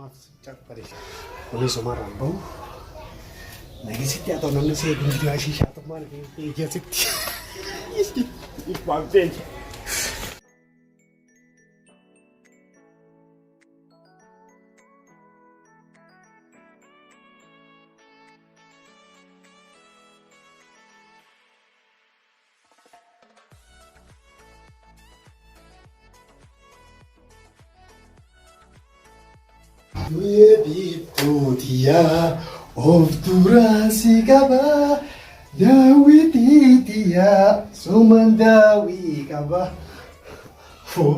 Maaf caqqare. Kunis somarraan bahu. Nagisitti haa ta'u namni si eegu jiru ashiishaa ta'u maal eegasitti. Waan beeku. Du'ee biiftuu tiyyaa of duraa si qaba daawwitii tiyyaa suman daawwii qaba. Foo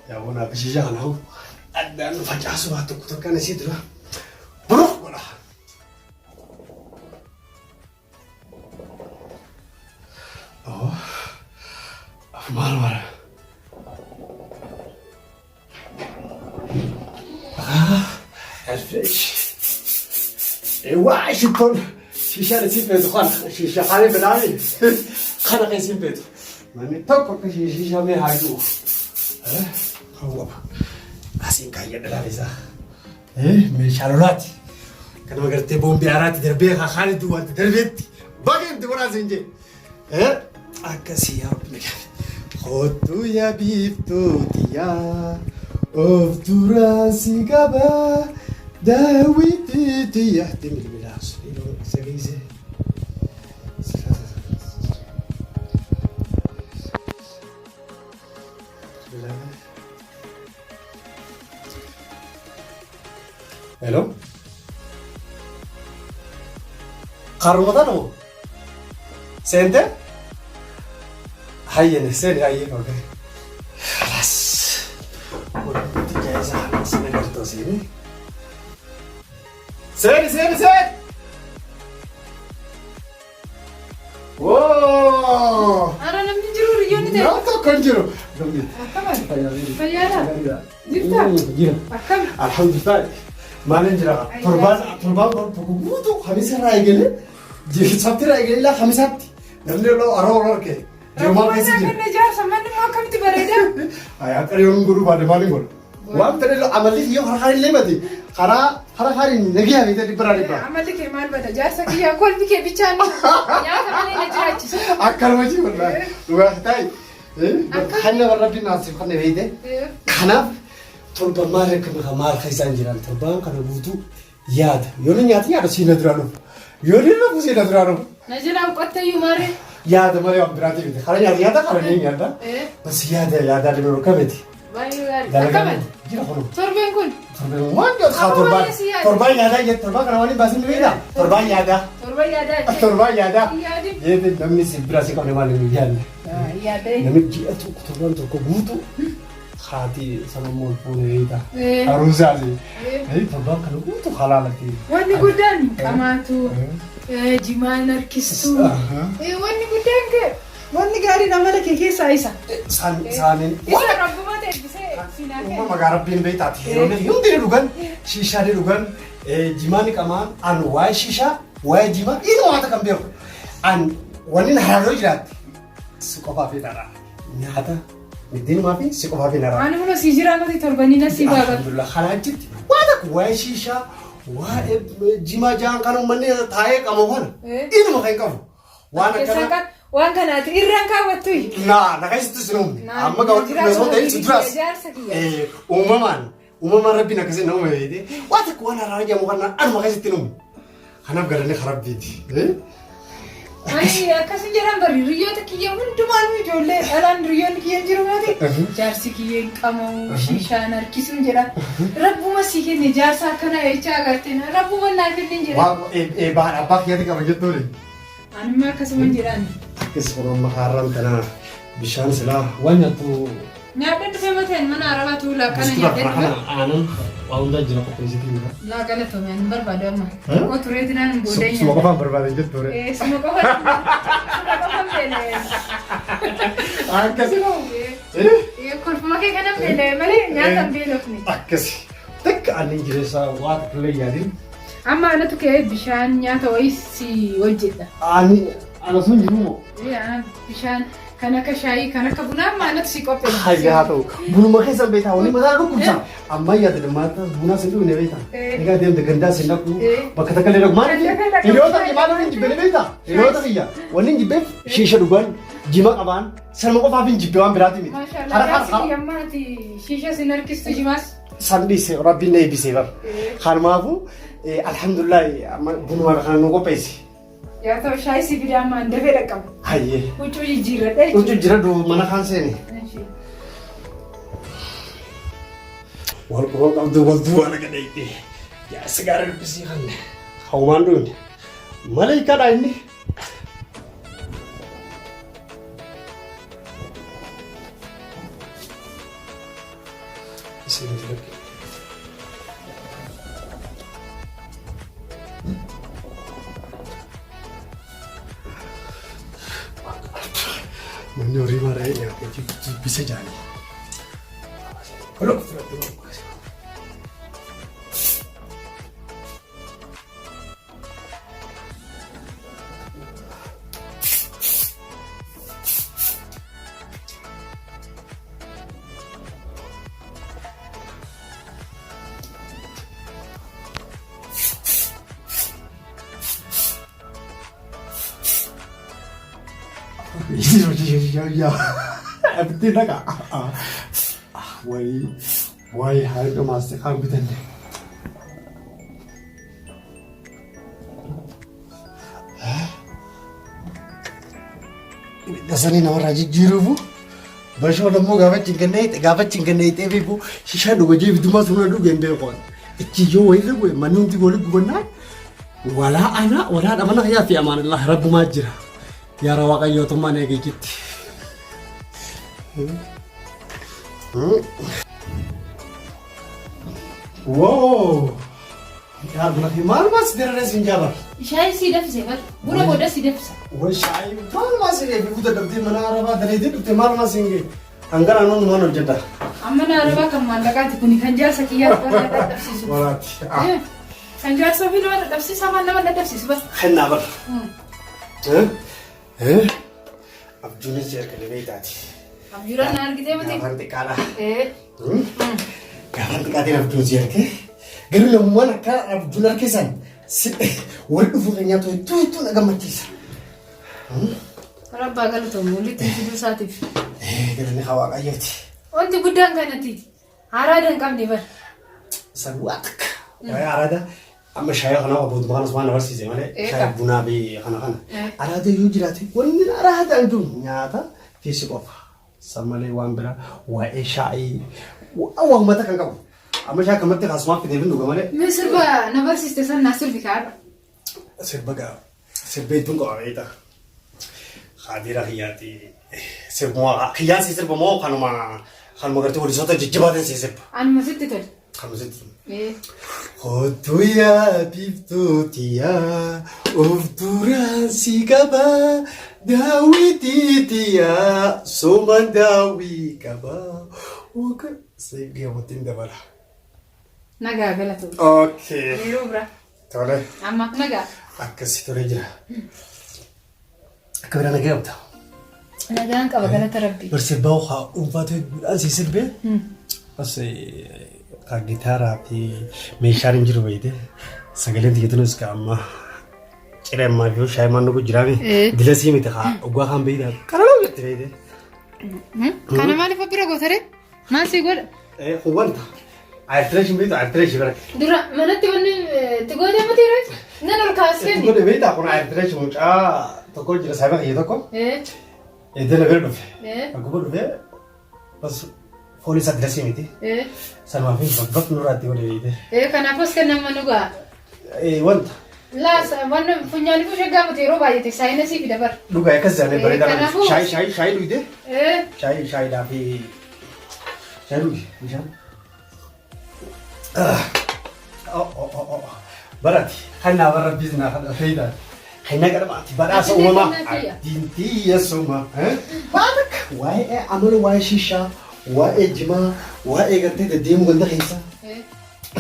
yaa wanaa bishisha kanaaf addaan nu facaasu waa tokko tokko asii dura buruk godha. Oh, maal mara? Ah, fresh. Waa shittoon shishaan isin feetu kana shisha kana fedhaami kana kan isin feetu. Namni tokko akka shisha mee haa jiru. Hawwaba. Asiin kaayyadha laalisaa. Meeshaa lolaati. Kanuma gartee boombii haaraatti darbee haali duwwaatti darbeetti baga itti godhaa siin jee. Akkasii yaa rabbi nagaa. Kottu yaa biiftuu tiyyaa of duraa si qaba daawwitii tiyyaa. Bilbilaa sagalee. Hello? Karuma tana moo? Seente? Hayyene seeni hayyee okay. Khalas. Wanti jaayisa haala agartoo seeni. Seeni seeni seeni! Woo! Ara namni jiru hiriyoonni ta'e. Nam tokko hin jiru. Akkam Fayyaadha? Jirta? Jira. Akkam? Alhamdulillah. Maalin jira? Torbaan torbaan tokko guutuu kamisa irraa eegalee sabti irraa eegalee ilaa kamisaatti namni yeroo aroo aroo arge. Jirumaa keessa jira. Kenna jaarsa manni immoo akkamitti bareeda? Akka yoon godhuu baadhe maalin godha? Waan fedhe amalli yoo karaa kaan illee mati karaa karaa kaaniin nagaya beekta dhibba dhibba. Amalli kee maal bada jaarsa kiyyaa kolfi kee bichaan nyaata malee na jiraachisa. Akkanuma jiru wallaahi. Dhugaa ta'i. Kanna warra naasiif kanna beekte. Kanaaf torban maal akka maal keessaan jiran torban kana guutuu yaada. Yoo ni nyaata yaada siina duraa dhufu. Yoo ni rafu siina duraa dhufu. Na jalaa uqattayyuu maarree. Yaada malee waan biraatii miti. Kana nyaata yaada kana ni nyaata. Bas yaada yaadaa dhibee kamiti. Baay'ee gaarii. Akkamati? Jira kunu. Torbeen kun. Torbeen waan jedhu haa torbaan. Torbaan yaadaa jedhu torbaan kana waan hin baasin ni beektaa? Torbaan yaadaa. Torban yaadaa. Torbaan yaadaa. Yaadin. Jeetiin namni si biraa si qabne maal hin yaadne. Yaadee. Namni ji'a tokko torbaan tokko guutuu haati sana immoo fuune beektaa? Aruusaati. Torbaan kana guutuu halaalatti. Wanni guddaan qamaatu jimaan harkistu. Wanni guddaan kee wanni gaariin amala kee keessaa isa. Saaniin. Isa rabbuma eebbisee siinaa kee. Uumama gaa rabbiin beektaati. Yeroo hundi ni dhugan, shiishaa ni dhugan, jimaa ni qamaan, an waa'ee shiishaa, waa'ee jimaa, inni waan kan beeku. An wanni haraaroo jiraatte si qofaaf hin haraa. Nyaata biddeenumaa fi si qofaaf hin haraa. Ani kun si jiraa miti torbanii na si baabata. Alhamdulillah kanaa achitti waan takka waa'ee shiishaa, waa'ee jimaa jaan kan uummanni taa'ee qabu kana inuma kan qabu. Waan akkana. Waan kanaati irraan kaawwattu. Naa na keessatti sin uumne. Amma qabu osoo ta'in si duraas. Uumamaan uumamaan rabbiin akkasiin na uume beekte waan takka waan haaraa jedhamu kana anuma keessatti hin uumne. Kanaaf galanni karaa rabbiiti. Ani akkasin jedhan bari hiriyoota kiyya hundumaanuu ijoollee dhalaan hiriyoonni kiyya hin jiru miti. Jaarsi kiyya hin qamamu shiishaan harkisuun jedha. Rabbuma sii kenne jaarsa akkana jechaa agartee rabbuma naa kenne jedha. Waan eebaan abbaa kiyyatti qaba jettuuni. Anuma akkasuma jedhan. Akkas kun amma haaraan tanaa bishaan silaa waan nyaattu. Nyaadhee dhufee mateen mana arabaatu laaqana Biskura nyaadhee kana dhufe. aanan waa hundaa jira qopheessitii jira. Laa galatoomi ani hin barbaadu amma. Xiqqoo tureeti naan hin boodee Suma qofaan barbaadan jettu ture. Suma qofa suma qofan beela'e. Akkasi moo? Kolfuma kee kanan beela'e malee nyaata hin beelofne. Akkasi. Takka ani jireessa waa takka illee yaadin. Amma anatu ka'ee bishaan nyaata wayii si hojjedha. Ani ana sun jiru moo? Bishaan Kan akka shaayii, kan akka bunaa maalatu si qopheessa? Hayya haa ta'u. Bunuma keessan beektaa wanni mataa dhukkubsa. Ammayyaa tilmaata bunaa sin dhugne beektaa. Egaa deemte gandaa sin dhaqu bakka takka illee dhaqu. Maaliif hiriyoota kiyya maaliif hin jibbine beektaa? Hiriyoota kiyya wanni hin jibbeef shiisha dhugan jima qabaan sanuma qofaaf hin jibbe waan biraati miti. Maashaallah jaarsi kiyya ammaati shiisha sin harkistu jimaas. San dhiise rabbiin na eebbisee bar. Kanumaafuu alhamdulillah amma bunuma kana nu qopheessi. Yaa ta'u shaayii si fidaa ammaan dafee dhaqqaba. Hayyee. Huccuu jijjiirradha jechuudha. Huccuu jira duuba mana kaan seeni. Wal quba qabdu wal duwwaa naga dheeyte. Jaarsi gaara dubbisii kanne. Hawwaan duune. Maleeykaadha inni. Isin filadhu. Namni horii maraa nyaatee jibbisa jaanii. Abdii dhaqa. Wayii wayii haadha maastiqaan bitanne. Ibidda sanii namarraa jijjiiruufu bashoo dammoo gaafa cinkannee gaafa cinkannee beeku shishaa dhuga jee ibiddummaa suna dhuge hin beeku. Ichi yoo wayirra bu'e manni hundi wali gubannaan walaa ana walaa dhamana yaa fi amaanallah rabbumaa jira. Yaara waaqayyootummaan eegee jetti. Woo! Yaa buna fi maalumaa si dararee siin jaabar. Shaayii sii danfise bar. Buna booda sii danfisa. Way shaayii maalumaa si ga'e bifuu dadhabdee mana arabaa daleetee dhufte maalumaa siin ga'e. Hangana nuun maal hojjedha? Amma na arabaa kan maallaqaati kuni kan jaarsa kiyyaa bara dadhabsiisu. Waraati. Kan jaarsa ofii nama dadhabsiisa maal nama dadhabsiisu bar. Kennaa bar. Abjuunis erga dhibee taati. Abjuudhaan na argitee miti. Gaafan xiqqaadha. Gaafan xiqqaatiin abjuun si argee. Garuu namummaan akka abjuun harkisan wal dhufuu keenyaa hedduu hedduu na gammachiisa. Rabbaa galatoomne walitti fiduu isaatiif. Galanni haa waaqayyooti. Wanti guddaan kanatti araada hin qabne bar. San waa takka. Waa'ee araada amma shaayii kana obbo kanas waan na barsiise malee Eega. shaayii bunaa fi kana kana. Eh. Araada yoo jiraate wanni araada hin jiru nyaata fi si qofa. San malee waan biraa waa'ee shaayii waan uummata kan qabu. Amma shaayii akkamatti kaasumaaf fidee hin dhuga malee. Mee sirba na barsiiste san naa sirbi kaadha. Sirba gaa sirba hedduun qaba beektaa. Haadira kiyyaati sirbuma kiyyaan si sirba moo kanuma kanuma gartee walisoota jajjabaatiin si sirba. Anuma sitti tole. Kanuma sitti tole. Eh. Kottu yaa biiftuu tiyyaa of duraan si qaba daawwitii tiyyaa soman daawwii qaba. Oka seebii amattiin dabala. Nagaa galatoomne. Okay. Yeroo biraa. Tole. Ammaaf nagaa. Akkasi tole jira. Akka biraa nagaa qabda. Nagaan qaba galata rabbii. Bar sirbaa haa dhuunfaatu hedduudhaan si sirbee. Bas kaa gitaaraa fi meeshaan hin jiru beekte. Sagaleen tiyyatunis ka amma ciree ammaa fi shaayii maan dhugu jiraame. Dilasii miti haa dhugaa kan beektaa qararoo jette beekte. Kana maaliif of bira gootaree? Maal sii godha? Kun wanta. Ayirtireeshin beektu ayirtireeshii bara. Dura manatti wanni itti gootee miti ree? Nan ol kaasee Itti godhe beektaa kun ayirtireeshii mucaa tokko jira saayiba kiyya tokko. Eddana bira dhufe. Akkuma dhufe bas foon isaa dilasii miti. Sanumaa fi babbaf nurraa itti godhe beekte. Kanaafus kennama nu ga'a. Wanta. Laas wanni funyaanifu shaggaa miti yeroo baay'ate saayinasii fida bar. Dhugaa akkas jaalee bareedaa. Kanaafuu- Shaayii shaayii shaayii dhugdee. Shaayii shaayiidhaa fi shaayii dhugi bishaan. Barati kan naa barra biizinaa kan fayyada. Kan na qarmaati badhaasa Ati uumamaa. kennaa tiyya. Abdiin tiyya suma. Waan akka waa'ee amala waa'ee shishaa waa'ee jimaa waa'ee gartee deddeemuu ganda keessa.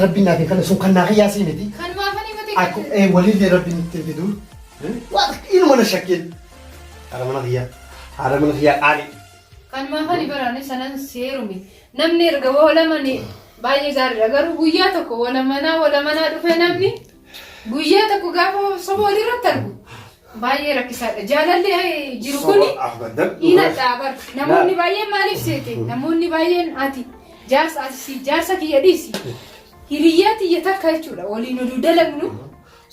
Rabbiin naa kana sun kan naa qiyyaasii miti. Kan maafanii miti Akkuma walillee rabbiin itti fidu. Waan inuma na shakkin. Haadha mana kiyyaa. Haadha mana kiyyaa qaalii. Kan maafani baraane sanan seerumi. Namni erga walamani baay'ee gaariidha. Garuu guyyaa tokko walamanaa walamanaa dhufee namni guyyaa tokko gaafa soba walirratti argu baay'ee rakkisaadha. Jaalalli jiru kuni hidhadhaa bar. Namoonni baay'een maaliif seete? Namoonni baay'een ati jaarsa ati si jaarsa kiyya dhiisi. Hiriyyaa tiyya takka jechuudha. Waliin oduu dalagnu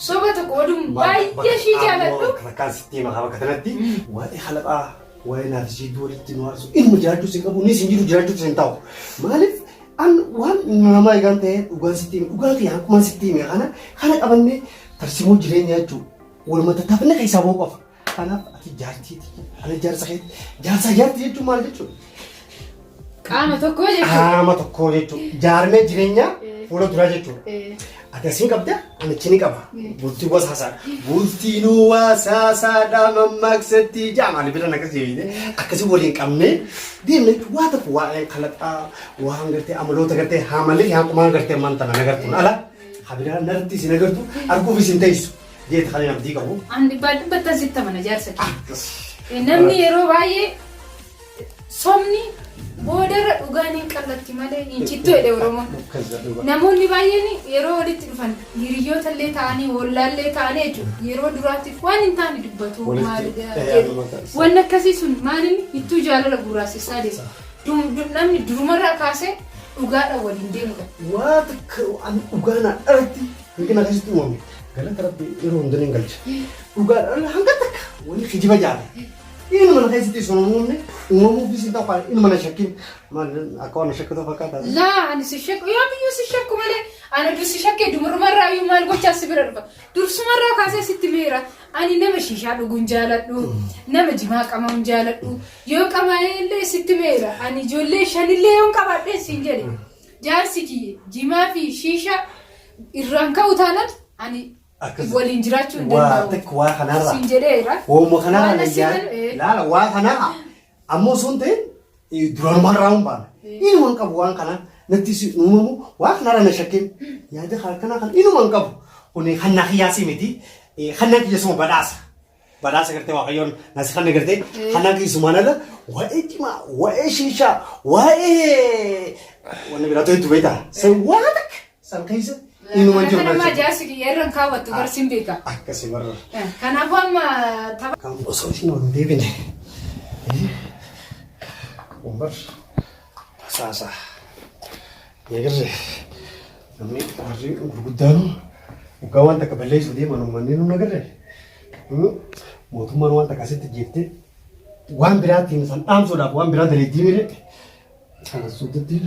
soba tokko oduun baay'ee ishii jaaladhu. Rakkaan sitti hima bakka kanatti waa'ee halaqaa waa'ee naaf ishii walitti nu aarsu ilma jiraachuu sin qabu nis hin jiru jiraachuu sin ta'u. Maaliif an waan namaa eegaan ta'e dhugaan sitti hime dhugaa fi hanqumaan sitti hime kana kana qabannee tarsimoo jireenyaa jechuudha. Waluma tattaafannee keessaa ba'uu qofa. Kanaaf ati jaartiiti. Ana jaarsa keeti. Jaarsaa jaartii jechuun maal jechuudha? Qaama tokko jechuudha. Qaama tokkoo jechuudha. Jaarmee jireenyaa fuula duraa jechuudha. Ati asiin qabda, ani achi ni qaba. Bultii wasaasaadha. Bultiinuu wasaasaadha mammaaksetti jaama. Ani bira akkas jedhee akkasii waliin qabnee deemne jechuudha. Waa tokko waa'ee kalaqaa, waan gartee amaloota gartee haamalee haaqumaan gartee ammaan tana nagartuun ala. Habiraa narratti isin agartu arguuf isin teessu. Jeeti kan abdii qabu. An dhibbaa dhibbattan sitti amana jaarsa kee. Akkas. Namni yeroo baay'ee sobni boodarra dhugaan hin qallatti malee hin cittu jedhe Oromoon. Akkas jedhu. Namoonni baay'een yeroo walitti dhufan hiriyoota illee ta'anii wallaallee ta'anii jechuudha. Yeroo duraatiif waan hin taane dubbatu Walitti- maal jedhu. Wanni akkasii sun maalinni ittuu jaalala gurraasessaa deema. Namni durumarraa kaasee dhugaadhaan waliin deemudha. Waa takka an dhugaanaa dhalatti hanqina akkasitti uumame. Galata Rabbi yeroo hunda ni galcha. Dhugaadhaan hanga takka wani kijiba jaala. Inuma na keessatti sun uumamne uumamuufis hin ta'u inuma na shakkin. Maal akka waan na shakkitu fakkaata. Laa ani si shakku yoomiyyuu si shakku malee ani oduu si shakkee durumarraa iyyuu maal gochaa si bira dhufa. Dursumarraa kaasee sitti meera. Ani nama shiishaa dhuguun jaaladhu, nama jimaa qamaun jaaladhu. Yoo qamaa'ee illee sitti meera. Ani ijoollee shanillee yoon qabaadhee siin jedhe. Jaarsi kiyya jimaa fi shiishaa irraan ka'u taanaan ani Akkas- waliin jiraachuu hin Waa danda'u. takka waa kanarraa. Siin jedheera. Wooma kanarraa Waan na asii yaa- galu, laala waa kanarraa. Ammoo osoo hin ta'in duraanumaan raawun baana. Inuma hin qabu waan kana natti si uumamu waa kanarra na shakkin. Yaada kanaa kan inuma hin qabu. Kuni hannaa kiyyaasii miti. Hannaan kiyya suma badhaasa. Badhaasa gartee Waaqayyoon na si kanne gartee hannaan kiyya sumaan ala waa'ee jimaa, waa'ee shiishaa, waa'ee wanni biraatu hedduu beektaa. San waa takka san keessa inuma hin jiru. Kana namaa jaarsi kiyya irra hin kaawwattu bar sin beeka. Akkasi barra. Kanaafuu amma tapha. Kan osoo isin ol hin deebine. Umbar tasaasa. Eegarre namni warri gurguddaan waggaa waan takka balleessuu deeman uummanni nu nagarre. Mootummaan waan takka asitti jeeftee waan biraatiin san dhaamsuudhaaf waan biraa daleettii mire. Kana suutatti.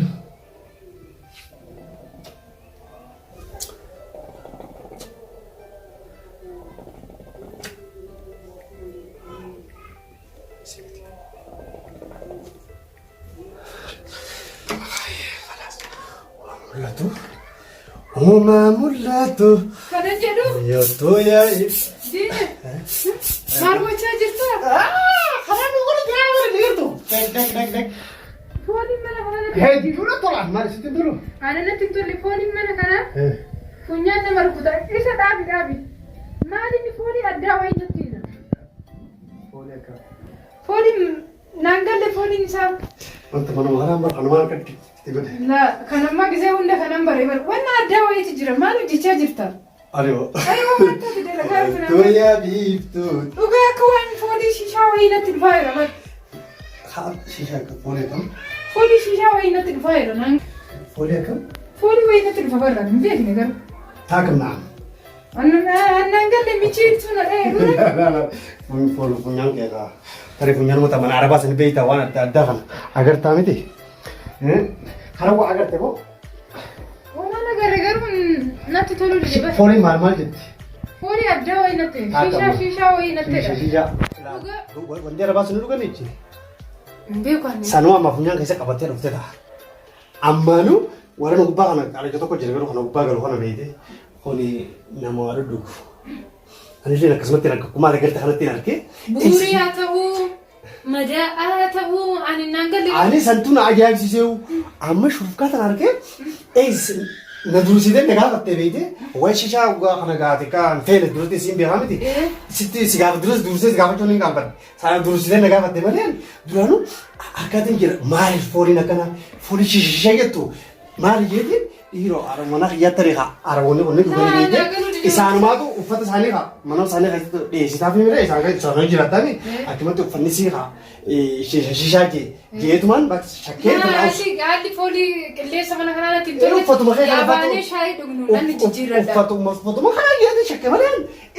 Mul'atu. Uumaa mul'atu. Kana jedhu Yoottuu yaa'i. diina. Maal gochaa jirta? Karaa nu godhu biraa bara ni jirtu. Dek dek dek dek. Fooliin mana kana. Hedduudha tola. Maal sitti tolu? Ana natti hin tolle fooliin mana kanaa. Funyaan nama rukuta. Isa dhaabi dhaabi. Maal inni foolii addaa wayii natti hima. Foolii akka. Fooliin naan galle fooliin isaa. Wanta mana maraa bara kanumaan akka itti godhe. La kan ammaa gisee hunda kanan bare bara wanna addaa wayiitu jira maal hojjechaa jirta? Ari'oo. Ayoo wanta ati dalagaa jirtu Yoottuu yaa biiftuu. Dhugaa akka waan foolii shishaa wayii natti dhufaa jira bara. Haa shishaa akka foolii akkam? Foolii shishaa wayii natti dhufaa jira naan. Foolii akkam? Foolii wayii natti dhufa barra hin beekne garuu. Taa kam na'am. Annaan galle michiitu na dha'e dura. Funyaan kee kaa. Tarii funyaan mata mana arabaa sani beektaa waan adda addaa kana agartaa miti. Kana waa agarte moo? Waan agarre garuu natti toluu dide bara. Fooliin maal maal jetti? Foolii addaa wayii natti shishaa shishaa wayii natti Shisha shishaa. Wanti arabaa sani dhugan jechi. Hin beeku ani. Sanuu amma funyaan keessa qabattee dhufte ta'a. Ammaanuu warra nu gubbaa kana qalacha tokko jira garuu kana gubbaa galu kana beekte kuni nama waa dhudhugu. Anillee akkasumatti hin argu akkuma agarte kanatti hin arge. Bu'uurii haa ta'uu madaa'aa haa ta'uu ani naan galle. Ani santuu na ajaa'ibsiiseewu amma shurufkaa tan argee ees Na dursitee na gaafattee beekte waa'ee shishaa dhugaa kana gaate kan feene duratti siin beekaa miti. Sitti si gaafa duras dursee si gaafachuun hin qaanfadhe. Sana dursitee na gaafatte malee duraanuu harkaatiin jira maaliif fooliin akkana foolii shisha jettu maali jeetiin dhiiroo mana kiyyaatti tarii haa araboonni kunni dhuganii beekte isaanumaatu uffata isaanii haa mana isaanii keessatti dhiyeessitaaf mire isaan kan isaanii jiraatani achumatti uffanni sii haa shisha shishaa jee jeetumaan bakka shakkee Haalli haalli foolii qilleensa mana kanaa natti hin tolle. Uffatuma kee kana Yaabaanee shaayii dhugnu namni jijjiirradha. Uffatuma uffatuma kana jeete shakkee malee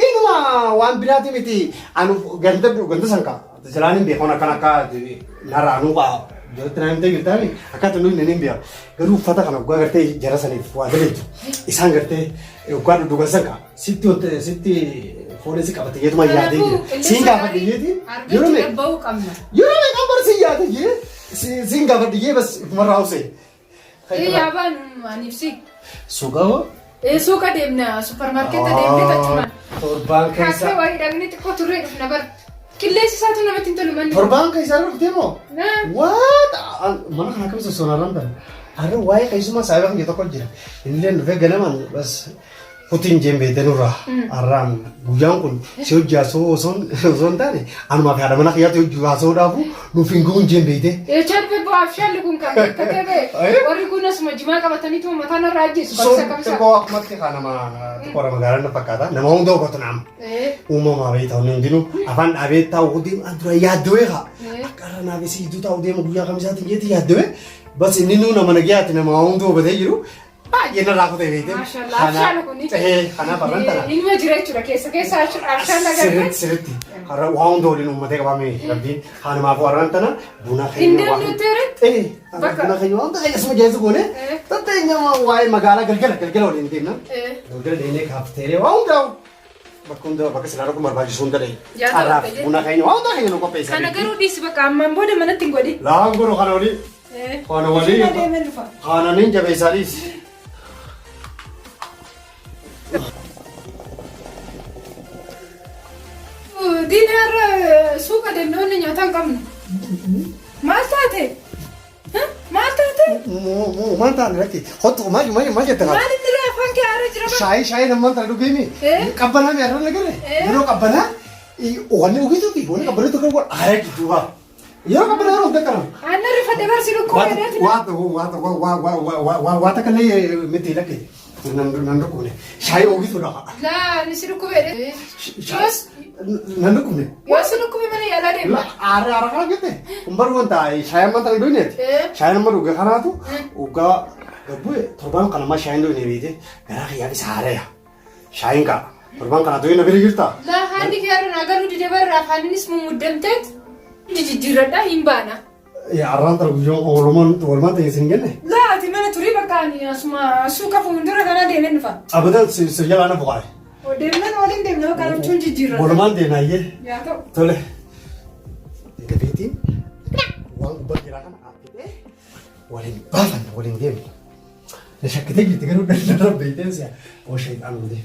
inuma waan biraati miti anu ganda ganda san kaa jalaan hin beekon akkana akka narra anuu kaa jalatti naa himtee jirtaani akkata nuyi hin beeku garuu uffata kana waggaa gartee jara saniif waa daleetu isaan gartee waggaa dhudhugan san kaa sitti wanta sitti foolii si qabate jeetuma yaadee jira siin gaafadhe jeeti yeroo Argachuu mee dhabba'uu qabna. yeroo mee kan bara siin yaade jee siin gaafadhe jee bas ifumarraa hawsee. Ee yaabaan aniif si. Suuqa hoo? Ee suuqa deemna suuparmaarkeeta deemnee tachumaan. Torbaan keessa. Kaaffee wayii dhaqnee xiqqoo turree dhufna bara. Qilleensi isaatu namatti hin tolu manni. Torbaan keessa irra dhuftee moo? Naa. What? Mana kana akkamitti sossoonarraan bara. Har'a waa'ee keessumaa saayiba kan tokko jira. Innillee dhufee ganamaan bas kutiin jeen beekte nurraa. Har'aan guyyaan kun si hojii haasoo osoo osoo hin taane anumaa fi haadha mana kiyyaatti hojii haasa'uudhaafu nuuf hin ga'uun jeen beekte. Eechaa dhufe bu'aaf shalli kun kan beekkatee ba'e. Warri kun asuma jimaa qabataniituma mataa narraa ajjeesu. Sun Kamisa kamisa. xiqqoo akkumatti kaa nama xiqqoo magaalaa na fakkaata. Nama hunda hubatu naama. Uumamaa beektaa wanni hundinuu afaan dhaabee taa'u deemu dura yaaddawee kaa. Akka irra naaf isii gidduu taa'u deemu guyyaa kamisaatiin jeetti yaaddawee. Bas inni nuu nama nagayaati nama hunda hubatee jiru. Baay'ee narraa kutee beekte. Maashaallah abshaala kuni. Kanaaf har'an tana. Ilma jira jechuudha keessa keessa abshaala agartee. Sirriitti sirriitti. Har'a waa hunda waliin uummatee qabame rabbiin. Kanumaaf har'an tana buna Hin deemnu teeretti. Bakka- Buna keenya waan ta'e asuma jeessu goone. Tatteenya waa'ee magaalaa galgala galgala waliin deemna. Galgala deemnee kaafteeree waa hundaa'u. Bakka hunda bakka silaa dhaquu barbaachisu hunda dhaqe. Yaa ta'u Har'aaf ta'e. buna keenya waa hunda keenya nu qopheessa. Kana garuu dhiisi bakka ammaan booda manatti hin godhin. Laan godhu kana olii. Kana walii. Isheen adeemee dhufa. Kana niin jabeessaa dhiisi. Diina har'a suuqa deemnee wanni nyaataa hin qabnu. Maal taate? Maal taate? Maal taane lakki? Hottu maal maal maal jette laata? Maal inni irraa afaan kee aaree jira bara? Shaayii shaayii namman tana dhugeemi. Qabbanaa mi arra nagarre? Yeroo qabbanaa wanni ugituu fi wanni qabbanaa tokko wal aaree gidduu ba'a. Yeroo qabbanaa yeroo hunda kana. Aannan rifadhe barsi dhukkoo fedheeti. Waa waa takka illee miti lakki. Nan dhukkubne. Shaayii uwwisuudha. Laa ani si dhukkubee. Yoos Nan dhukkubne. yoo si dhukkube mana yaalaa deemna. Aara aara kana jette. Kun bar wanta shaayii amma tana duuneeti. Shaayii amma dhuge kanaatu dhugaa gabbu'e torbaan kana amma shaayiin duune beekte garaa kiyyaaf isa haareya. Shaayiin kaa torbaan kana duune na bira jirta. Laa haalli kee har'a naa galuu dide barra afaaninis mummuddamteet jijjiirradhaa hin baana. Arraan tana guyyaan oolmaan oolmaan ta'e isin jenne. Laa ati mana turii bakka ani asuma suuqa fuuldura kanaa deemeen dhufa. Abadan si jalaa na buqaa'e. Deemnan waliin deemna bakka namchuun jijjiirra. Oolmaan deemnaayyee. Yaa ta'u. Tole. Gabeetiin waan gubbaa jiraa kana dhaabbitee waliin baafanna waliin deemna. Na shakkitee jirti garuu daldala beekteen si'a. Oo shayxaan godhee.